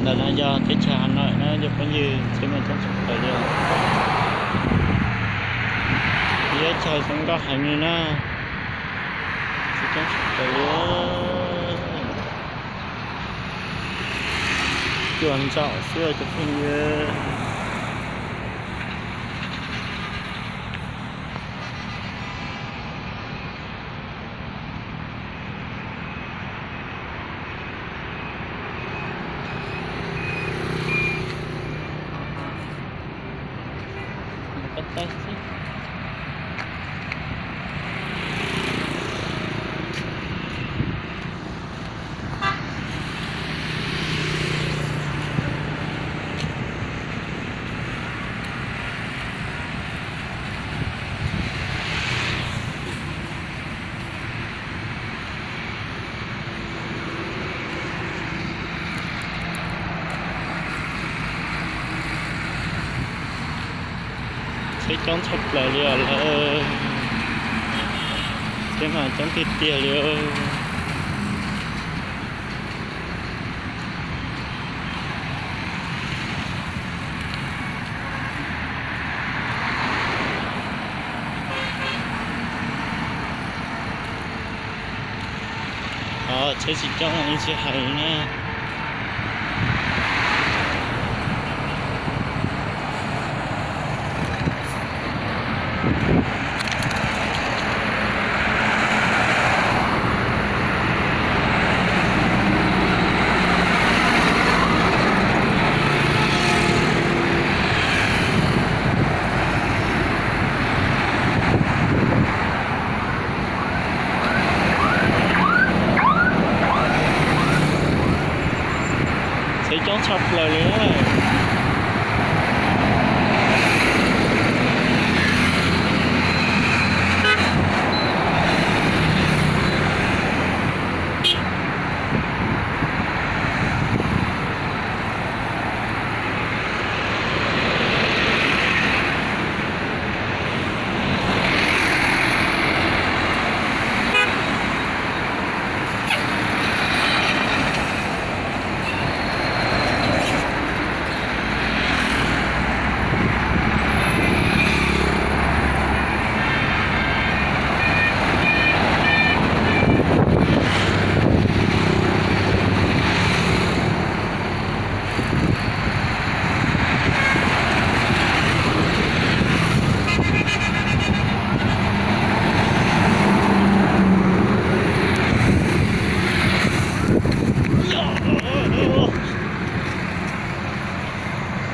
Ntawm no yog teb chaws Hà Nội na cov phooj ywg, tsheb mas coob tshaj plaws li os. Teb chaws zoo nkauj heev li na, tsheb coob tshaj plaws li. Cua ntsaum xwb cov phooj ywg. Tsheb coob tshaj plaws li os lawm. Tsheb mas coob tiag tiag li. Tsheb tsis coob yeej tsis hais na. Tsheb coob tshaj plaws li.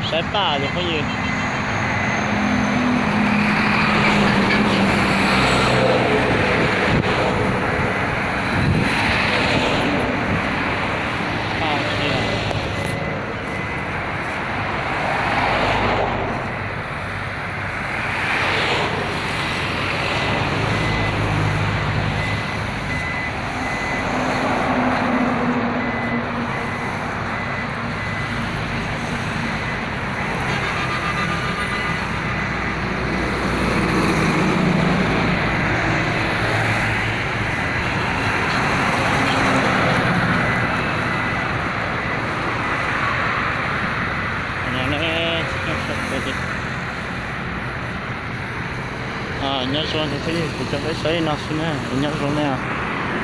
Saib paj cov phooj ywg. Paj tiag. Nyob zoo cov phooj ywg, kuv coj peb saib no xwb na, nyob zoo na.